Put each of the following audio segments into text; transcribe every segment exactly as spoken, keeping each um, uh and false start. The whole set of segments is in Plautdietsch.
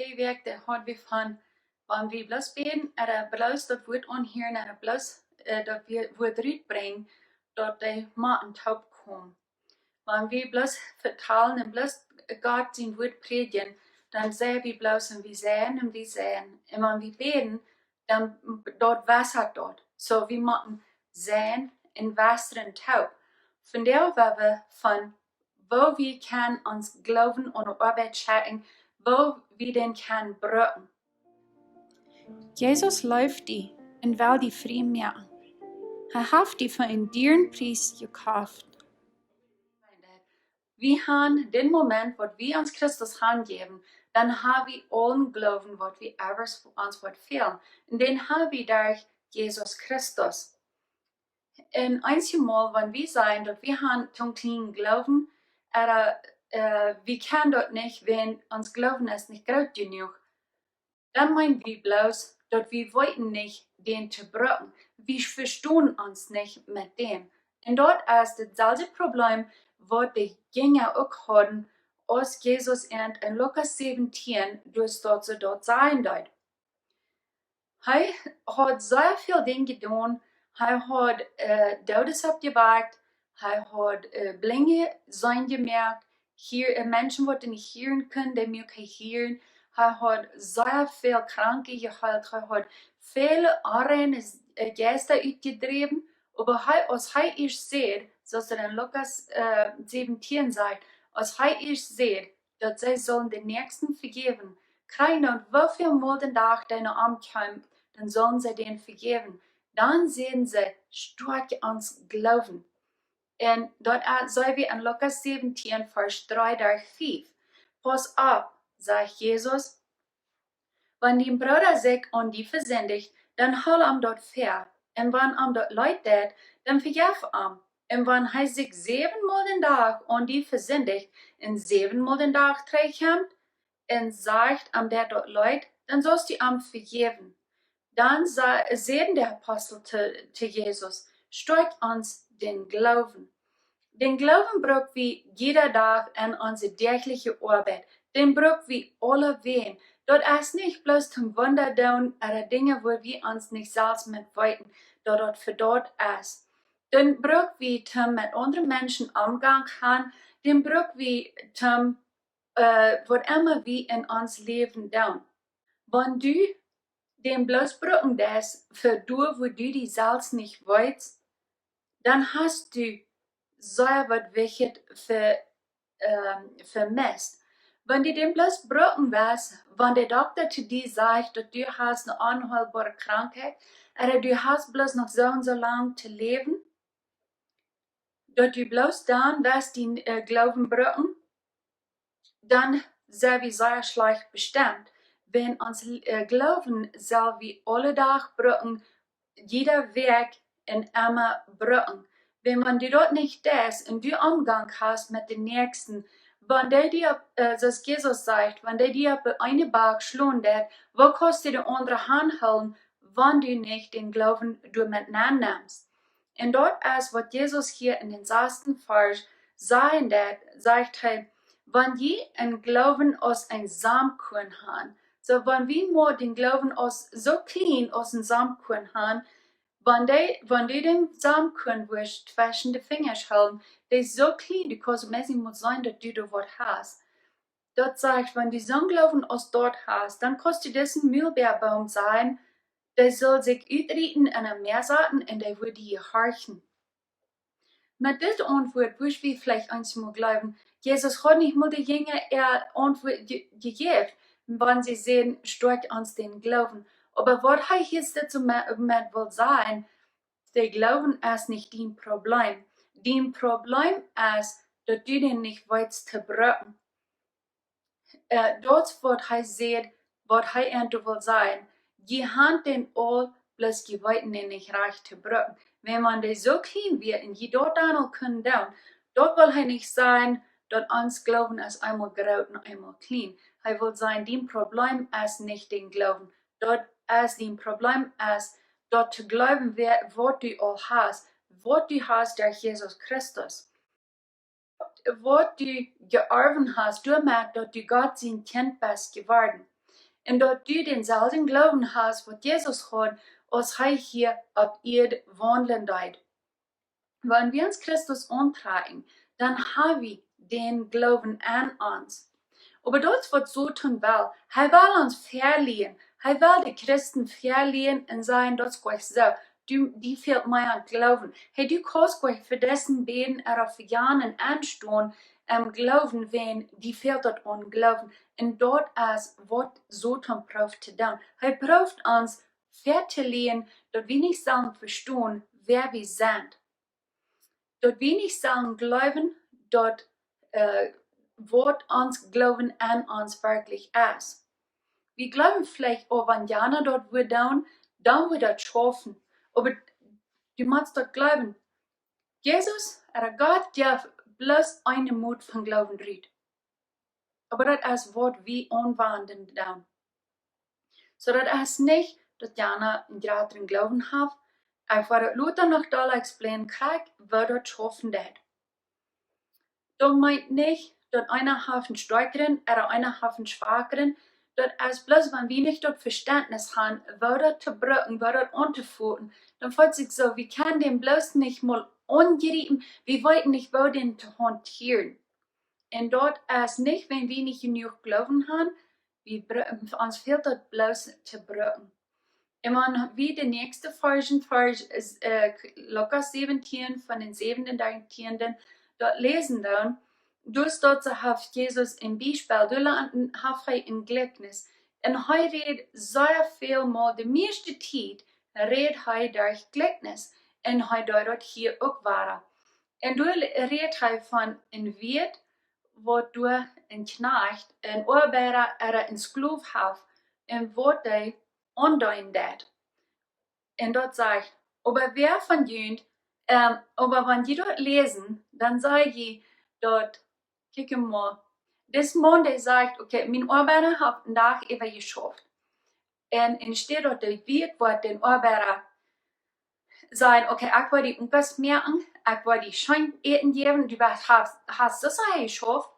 Dee Wäakj, dee haud wie von, wan wie bloos bäden, ooda bloos daut Wuat aunhieren, ooda bloos, äh, daut wie Wuat rutbrinjen, daut dee mau en Toop komen. Wan wie bloos vetalen un bloos Gott sien Wuat prädjen, dan saj wie bloos un wie sajen un wie sajen. Un wan wie bäden, dan daut wessat daut. Soo, wie motten sajen un wessren toop. Vondoag woa wie von woo wie kjennen ons Gloowen aun de Oabeit schekjen, woo wie dän kjennen brucken. Jesus leeft die un well die frie moaken. Hee haft die fa een dieren Pries jekoft. Wie han dän Moment, waut wie ons Christus hanjäwen, dan ha wie aul een Gloowen, waut wie ewers ons woat fälen. Un dän ha wie derch Jesus Christus. Un eenjemol, wan wie sajen, daut wie han to kjlienen Gloowen, ooda, äh, wie kjennen daut nich, wan ons Gloowen es nich groot jenuach, dan meen wie bloos, daut wie weeten nich, dän to brucken. Wie vestonen ons nich met dän. Un daut es daut selwje Problem, waut de Jinja uk hauden, aus Jesus an en Lukas säwentieen, dus daut see daut sajen deed. Hee haud sea väl Dinja jedonen. Hee haud, äh, Doodes oppjewakjt. Hee haud, äh, Blinje seenen jemoakt. Hia, äh, Menschen, waut nich hieren kunnen, dee muak hee hieren. Hee haud sea väl Kranke jeheelt. Hee haud väle onreine, äh, Jeista utjedräwen. Oba hee, aus hee ieescht säd, soo aus et en Lukas, äh, säwentieen sajcht, aus hee ieescht säd, daut see sullen dän Näakjsten vejäwen, krakjt woo väl mol dän Dach dee no am kjeemen, dan sullen see dän vejäwen. Dan säden see: Stoakj ons Gloowen. Un daut, äh, seen wie en Lukas säwentieen, Varsch dree derch fief. Pauss opp, sajcht Jesus, wan dien Brooda sikj aun die vesindicht, dan hool am daut väa. Un wan am daut leet deit, dan vejeff am. Un wan hee sikj säwenmol dän Dach aun die vesindicht un säwenmol dän Dach trigjkjemt un sajcht, am deit daut leet, dan saust du am vejäwen. Dan sa-, säden de Apostel to, to Jesus: Stoakj ons dän Gloowen. Dän Gloowen bruck wie jieda Dach en onse däajliche Oabeit. Dän bruck wie aulawäajen. Daut es nich bloos toom Wunda doonen ooda Dinja, wua wie ons nich selfst met weeten, daut daut fa daut es. Dän bruck wie toom met aundre Menschen Omgank han. Dän bruck wie toom, äh, waut emma wie en ons Läwen doonen. Wan du dän bloos brucken deist fa doa, wua du die selfst nich weetst, dan hast du sea waut Wichtjet ve-, ähm, vemest. Wan du dän bloos brucken west, wan de Dokta to die sajcht, daut du hast eene onheelboare Krankheit, ooda du hast bloos noch soo un soo lang to läwen, daut du bloos dan west dien, äh, Gloowen brucken, dan sent wie sea schlajcht bestemt. Wan ons, äh, Gloowen sell wie aule Dach brucken, jieda Wäakj un emma brucken. Wan, wan du daut nich deist un du Omgank hast met dän Näakjsten, wan dee die opp, äh, soo aus Jesus sajcht, wan dee die opp eene Bak schlonen deit, woo kaust du de aundre Haunt hoolen, wan du nich dän Gloowen doamet nennemst? Un daut es, waut Jesus hia en dän sasten Varsch sajen deit, sajcht hee: Wan jie een Gloowen aus een Samkkorn han. Soo, wan wie mau dän Gloowen aus, soo kjlien aus een Samkkorn han, wan dee, wan du dän Samkkorn wurscht tweschen de Finjasch hoolen, dee es soo kjlien, du kaust meist nich mol seenen, daut du doa waut hast. Daut sajcht, wan du soon Gloowen aus daut hast, dan kaust du disen Mulbäaboom sajen, dee saul sikj utrieten un em Mäa saten un dee woat die jehorchen. Met dise Auntwuat wudd wie veleicht eenjemol jleewen, Jesus haud nich mol de Jinja äare Auntwuat je-, jejäft, wan see säden: Stoakj ons dän Gloowen. Oba waut hee hia dit soo me-, met well sajen, de Gloowen es nich dien Problem. Dien Problem es, daut du dän nich weetst to brucken. Äh, daut es, waut hee sajcht, waut hee an to well sajen. Jie han dän aul, bloos jie weeten dän nich rajcht to brucken. Wan, wan dee soo kjlien wia un jie daut dan aul kunnen doonen, daut well hee nich sajen, daut ons Gloowen es eemol groot un eemol kjlien. Hee well sajen, dien Problem es nich dän Gloowen. Daut es, dien Problem es, daut to jleewen, wäa, waut du aul hast, waut du hast derch Jesus Christus. Waut du jeorwen hast, doamet daut du Gott sien Kjint best jeworden. Un daut du dänselwjen Gloowen hast, waut Jesus haud, aus hee hia opp Ieed waundlen deed. Wan wie ons Christus auntrakjen, dan ha wie dän Gloowen aun ons. Oba daut es waut Soton well. Hee well ons veleiden. Hee well de Christen veleiden un sajen, daut es jlikj soo. Du, die fält mea aun Gloowen. Hee, du kaust jlikj fa disen bäden ooda fa jenen enstonen, em Gloowen, wan die fält daut aun Gloowen. Un daut es waut Soton prooft to doonen. Hee prooft ons veleiden, daut wie nich sellen vestonen, wäa wie sent. Daut wie nich sellen jleewen, daut, äh, waut ons Gloowen aun ons werkjlich es. Wie jleewen veleicht, oh, wan jana daut wudd doonen, dan wudd daut schaufen. Oba du motst daut jleewen. Jesus, ooda Gott, jeft bloos eene Mot von Gloowen rut. Oba daut es waut wie aunwenden doonen. Soo daut es nich daut jana eenen jratren Gloowen haft. Ekj woa daut lota noch dolla explainen, krakjt woo daut schaufen deit. Daut meent nich daut eena haft eenen stoakjren ooda eena haft eenen schwakjren. Daut es bloos, wan wie nich daut Vestentnis han, woo daut to brucken, woo daut auntofoten, dan felt sikj soo, wie kjennen dän bloos nich mol aunjriepen, wie weeten nich, woo dän to hauntieren. Un daut es nich, wan wie nich jenuach Gloowen han, wie bru-, ons fält daut bloos to brucken. Un wan wie de näakjste Varsch, Varsch, äh, Lukas säwentieen von dän säwenden derch dän tieenden, daut läsen doonen, doa steit, soo haft Jesus een Biespel, doa la-, haft hee een Jlikjnis. Un hee rät sea väl mol, de mieeschte Tiet rät hee derch Jlikjnis. Un hee deed daut hia uk wada. Un doa rät hee von een Wieet, waut doa een Kjnajcht, een Oabeida ooda een Sklow haft, un waut dee aundeenen deit. Un daut sajcht, oba wäa von junt, ähm, oba wan jie daut läsen, dan saj jie daut, kjikj mol, dis Maun, dee sajcht, okay, mien Oabeida haft een Dach äwa jeschauft. Un enne Städ daut de Wieet woat dän Oabeida sajen, okay, ekj woa die Unkas moaken, ekj woa die scheen Äten jäwen, du hast, hast soo sea jeschauft.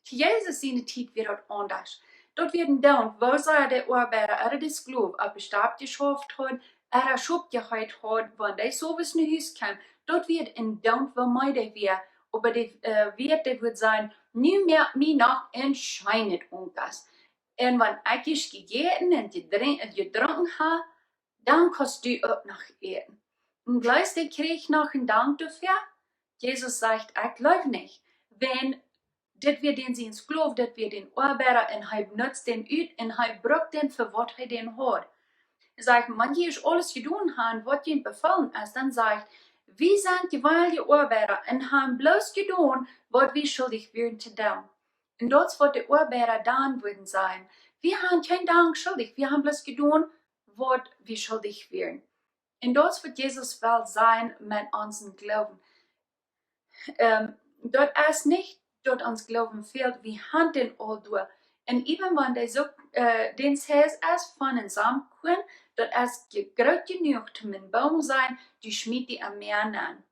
To Jesus siene Tiet wia daut aundasch. Daut wia een Doont, woo sea de Oabeida ooda de Sklow opp de Stap jeschauft haud, ooda Schop jeheet haud, wan dee soo no Hus kjeem. Daut wia een Doont, woo mea dee wia. Oba de, äh, Wieet, dee wudd sajen, nu moak mie noch een scheenet Unkas. Un wan ekj ieescht jejäten un jedrink-, un jedrunken ha, dan kaust du uk noch äten. Un jlikj dee kjrieech noch een Dank doafäa. Jesus sajcht, ekj jleew nich. Wan dit wia dän sien Sklow, dit wia dän Oabeida, un hee benutzt dän ut, un hee brukt dän fa waut hee dän haud. Hee sajcht, wan jie aules jedonen han, waut junt befoolen es, dan sajcht, wie sent jeweilje Oabeida un han bloos jedonen, waut wie schuldich wieren to doonen. Un daut es waut de Oabeida dan wudden sajen. Wie han kjeen Dank schuldich, wie han bloos jedonen, waut wie schuldich wieren. Un daut es waut Jesus well sajen met onsen Gloowen. Ähm, daut es nich daut ons Gloowen fält, wie han dän aul doa. Un even wan dee soo, äh, dän Sies es von een Samkjorn, daut es je-, groot jenuach toom een Boom sennen, du schmietst dee em Mäa nenn.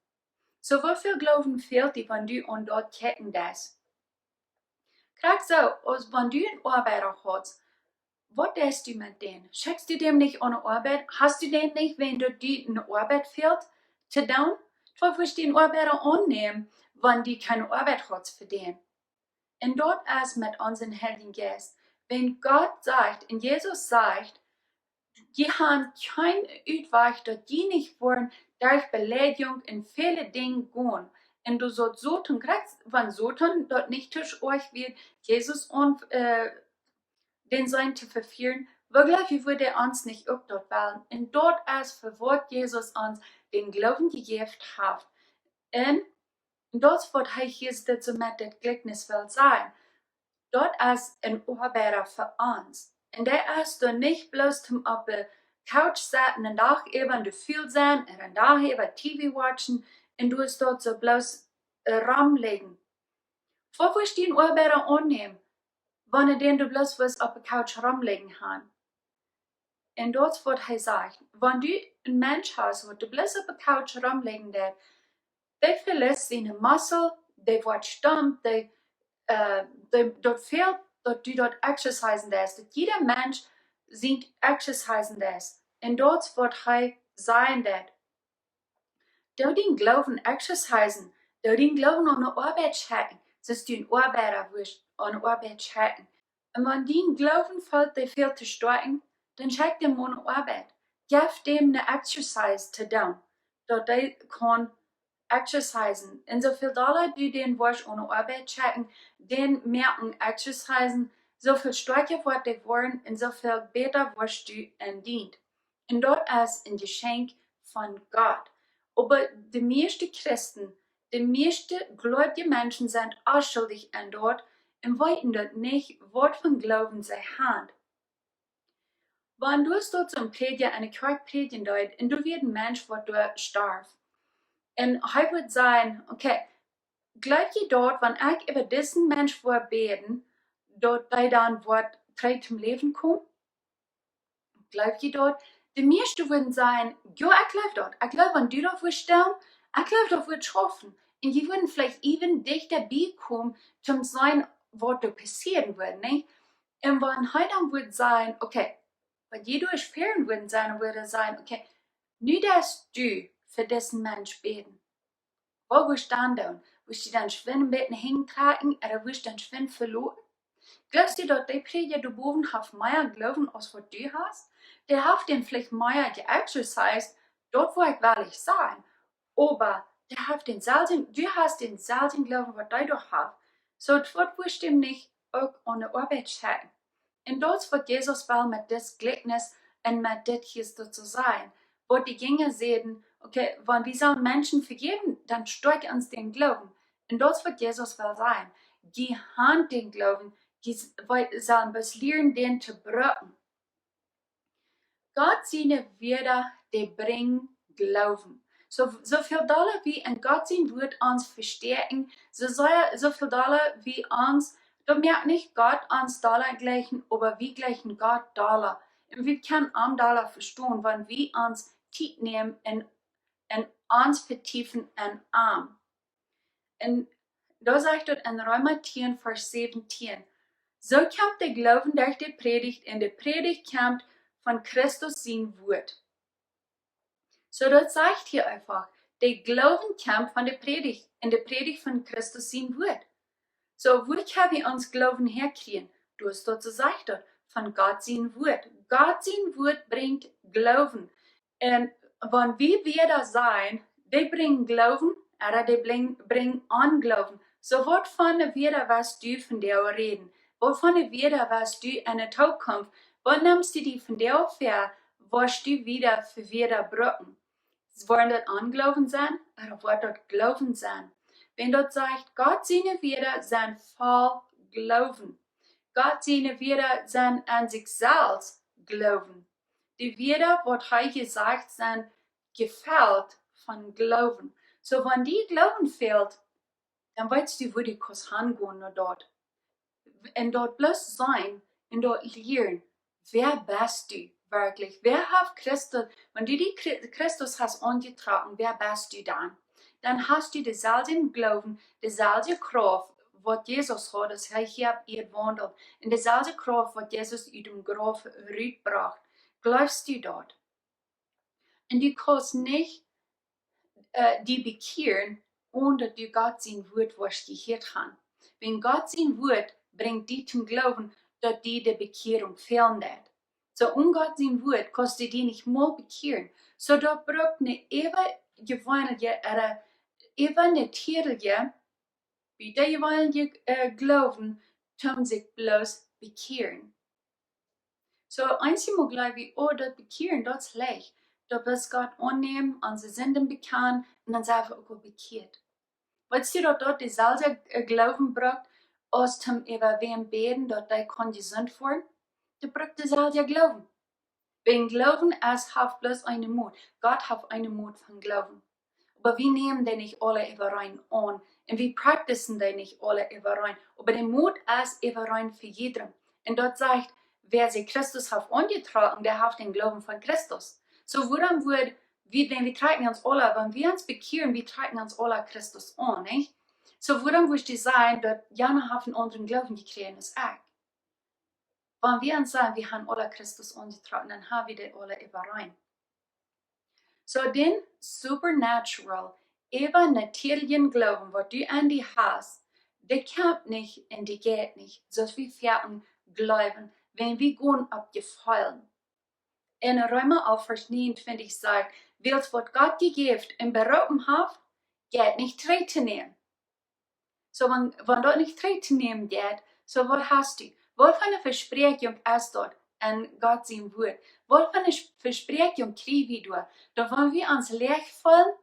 Soo, woo väl Gloowen fält die, wan du aun daut kjikjen deist? Krakjt soo, aus wan du een Oabeida hast, waut deist du met dän? Schekjst du dän nich aun de Oabeit? Hast du dän nich, wan daut die eene Oabeit fält to doonen? Woo woascht du een Oabeida aunnämen, wan du kjeene Oabeit hast fa dän? Un daut es met onsen Heiljen Jeist. Wan Gott sajcht un Jesus sajcht, jie han kjeen Utwajch, daut jie nich woaren derch Beleidjunk un väle Dinja gonen. Un doa soo Soton, krakjt wan Soton daut nich too schwoa wia, Jesus aun, äh, dän Sän to vefieren, woo jleew jie, wudd hee ons nich uk daut wellen? Un daut es fa waut Jesus ons dän Gloowen jejäft haft. Un daut es waut hee hia dit soo met dit Jlikjnis well sajen. Daut es een Oabeida fa ons. Un dee es doa nich bloos toom oppe Couch setten, een Dach äwa en de Field sennen, un een Dach äwa T V watchen, un du hast daut soo bloos, äh, romligjen. Woo woascht du een Oabeida aunnämen, wan dee doa bloos woat oppe Couch romligjen han? Un daut es waut hee sajcht. Wan du een Mensch hast, waut doa bloos oppe Couch romligjen deit, dee veliest siene Muskel, dee woat stomp, dee, äh, dee, daut fält, daut du daut exercisen deist. Daut jieda Mensch sien exercisen deist. Un daut es waut hee sajen deit. Doo dien Gloowen exercisen. Doo dien Gloowen aun de Oabeit schekjen. Soo aus du een Oabeida wurscht aun de Oabeit schekjen. Un wan dien Gloowen felt dee väl to stoakjen, dan schekj däm aun de Oabeit. Jeff däm een exercise to doonen, daut dee kaun exercisen. Un soo väl dolla du dän woascht aun de Oabeit schekjen, dän moaken exercisen, soo väl stoakja woat dee woaren un soo väl bäta woascht du en dient. Un daut es een Jeschenkj von Gott. Oba de mieeschte Christen, de mieeschte jleewje Menschen sent onschuldich en daut un weeten daut nich, waut von Gloowen see haben. Wan du soo aus een Prädja en eene Kjoakj prädjen deist un du wieescht een Mensch waut doa storf. Un hee wudd sajen, okay, jleew jie daut, wan ekj äwa disen Mensch wudd bäden, daut hee dan wudd trigj toom Läwen komen? Jleew jie daut? De mieeschte wudden sajen, jo, ekj jleew daut. Ekj jleew, wan du daut wurscht doonen, ekj jleew, daut wudd schaufen. Un jie wudden veleicht äwen dichta bie komen, toom seenen, waut doa passieren wudd, nä? Un wan hee dan wudd sajen, okay, waut jie doa schwoa wudden sennen, wudden sajen, okay, nu deist du fa disen Mensch bäden. Waut wurscht du dan doonen? Wurscht du dan schwind een bät hinjatrakjen, ooda wurscht du dan schwind veloten? Jleefst du, daut dee Prädja doa bowen haft mea Gloowen aus waut du hast? Dee haft dän veleicht mea jeexercised, daut wudd ekj wellich sajen. Oba dee haft dänselwjen, du hast dänselwjen Gloowen waut dee doa haft. Soo, waut wurscht du däm nich uk aun de Oabeit schekjen? Un daut es waut Jesus well met dit Jlikjnis un met dit hia soo to sajen. Waut de Jinja säden, okay, wan wie sellen Menschen vejäwen, dan stoakjt ons dän Gloowen. Un daut es waut Jesus well sajen. Jie haben dän Gloowen, jie s-, wie sellen bloos lieren dän to brucken. Gott siene Wieed, dee brinjen Gloowen. Soo, soo väl dolla wie en Gott sien Wuat ons vestoakjen, soo sea, soo väl dolla wie ons, daut moakt nich Gott ons dolla jlikjen, oba wie jlikjen Gott dolla. Un wie kjennen am dolla vestonen, wan wie ons Tiet nämen un, un ons vetiefen en am. Un doa sajcht daut en Reema tieen, Varsch säwentieen. Soo kjemt de Gloowen derch de Prädicht, un de Prädicht kjemt von Christus sien Wuat. Soo, daut sajcht hia eefach, de Gloowen kjemt von de Prädicht, un de Prädicht von Christus sien Wuat. Soo, wua kjenn wie ons Gloowen häakjrieen? Doa es daut, soo sajcht daut, von Gott sien Wuat. Gott sien Wuat brinjt Gloowen. Un wan wie Wieed sajen, dee brinjen Gloowen, ooda dee brinj-, brinjen Ongloowen. Soo, waut von de Wieed woascht du vondoag räden? Waut von de Wieed woascht du en de Tookunft? Waut nemst du die vondoag väa, woascht du wieda fa Wieed brucken? Woat daut Ongloowen sennen, ooda woat daut Gloowen sennen? Wan daut sajcht, Gott siene Wieed sent voll Gloowen. Gott siene Wieed sent aun sikj selfst Gloowen. De Wieed, waut hee jesajcht, sent jefelt von Gloowen. Soo, wan die Gloowen fält, dan weetst du, wua du kaust hangonen no daut. Un daut bloos sennen un daut lieren, wäa best du werkjlich? Wäa haft Christus, wan du die Chri-, Christus hast aunjetrocken, wäa best du dan? Dan hast du deeselwje Gloowen, deeselwje Krauft, waut Jesus haud, aus hee hia opp Ieed waundeld, un deeselwje Krauft, waut Jesus ut däm Grauf rutbrocht. Jleefst du daut? Un du kaust nich, äh, die bekjieren, onen daut du Gott sien Wuat woascht jehieet haben. Wan Gott sien Wuat brinjt die toom Gloowen, daut die de Bekjierunk fälen deit. Soo, onen Gott sien Wuat kaust du die nich mol bekjieren. Soo, daut brukt eene äwajeweenelje, äh, äwanatierelje, bie dee jeweenelje, äh, Gloowen, toom sikj bloos bekjieren. Soo, eenjemol jleew wie, oh, daut Bekjieren, daut es leicht. Daut es Gott aunnämen, onse Sinden bekjanen, un dan sent wie uk aul bekjieet. Weetst du, daut daut deeselwje, äh, Gloowen brukt, aus toom äwa wäm bäden, daut dee kaun jesunt woaren? Daut brukt deeselwje Gloowen. Wan Gloowen es, haft bloos eene Mot. Gott haft eene Mot von Gloowen. Oba wie nämen dee nich aula äwareen aun. Un wie practicen dee nich aula äwareen. Oba de Mot es äwareen fa jiedrem. Un daut sajcht, wäa sikj Christus haft aunjetrocken, dee haft dän Gloowen von Christus. Soo, wuarom wudd wie, wan wie trakjen ons aula, wan wie ons bekjieren, wie trakjen ons aula Christus aun, nich? Soo, wuarom wudd du sajen, daut jana haft eenen aundren Gloowen jekjräajen aus ekj? Wan wie ons sajen, wie haben aule Christus aunjetrocken, dan haben wie dee aule äwareen. So dän supernatural, äwanatierlichen Gloowen, waut du aun die hast, dee kjemt nich un dee jeit nich, soo aus wie foaken jleewen, wan wie gonen opp Jefeelen. En Reema alf Varsch näajenuntwintich sajcht, wiels waut Gott jejäft un beroopen haft, jeit nich trigj to nämen. So, wan, wan daut nich trigj to nämen jeit, so waut hast du? Waut fa eene Vespräakjunk es daut en Gott sien Wort? Waut fa eene Vespräakjunk kjrie wie doa? Daut wan wie ons läach feelen,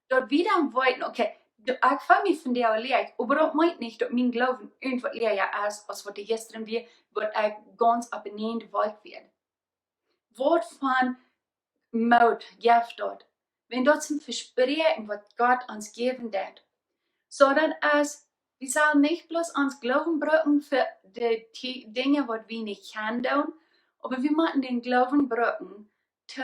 daut wie dan weeten, okay, ekj feel mie vondoag läach, oba daut meent nich, daut mien Gloowen irjentwaut läaja es, aus waut dee jistren wia, waut ekj gaunz opp eene Wolkj wia. Waut fa Moot jeft daut, wan daut es een Vespräakjen, waut Gott ons jäwen deit? So daut es, wie sellen nich bloos ons Gloowen brucken fa de Ti-, Dinja, waut wie nich kjennen doonen, oba wie motten dän Gloowen brucken,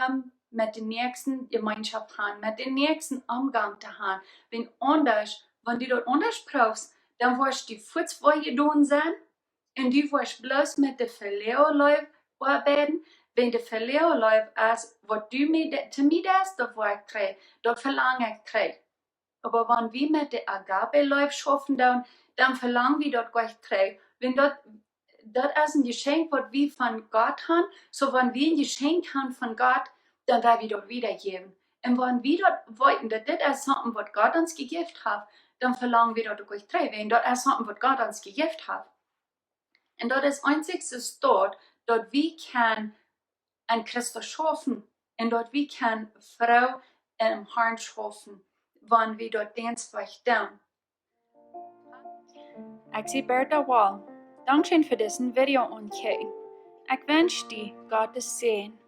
om met dän Näakjsten Jemeenschoft haben, met dän Näakjsten Omgank to haben. Wan aundasch, wan du daut aundasch proowst, dan woascht du fuaz wee jedonen sennen, un du woascht bloos met de Phileo Leew oabeiden, wan de Phileo Leew es, waut du mie de-, to mie deist, daut woa ekj trigj, daut velang ekj trigj. Oba wan wie met de Agape Leew schaufen doonen, dan velang wie daut jlikj trigj. Wan daut, daut es een Jeschenkj, waut wie von Gott haben, so wan wie een Jeschenkj haben von Gott, dan woa wie daut wiedajäwen. Un wan wie daut weeten, daut dit es something, waut Gott ons jejäft haft, dan velang wie daut uk jlikj trigj, wan daut es something, waut Gott ons jejäft haft. Un daut es eensich soo daut, daut wie kjennen aun Christus schaufen un daut wie kjennen froo em Harn schaufen, wan wie daut Deenst wajch doonen. Ekj sie Bertha Wall. Dankscheen fa disen Video aunkjikjen. Ekj wensch die Gottes Säajen.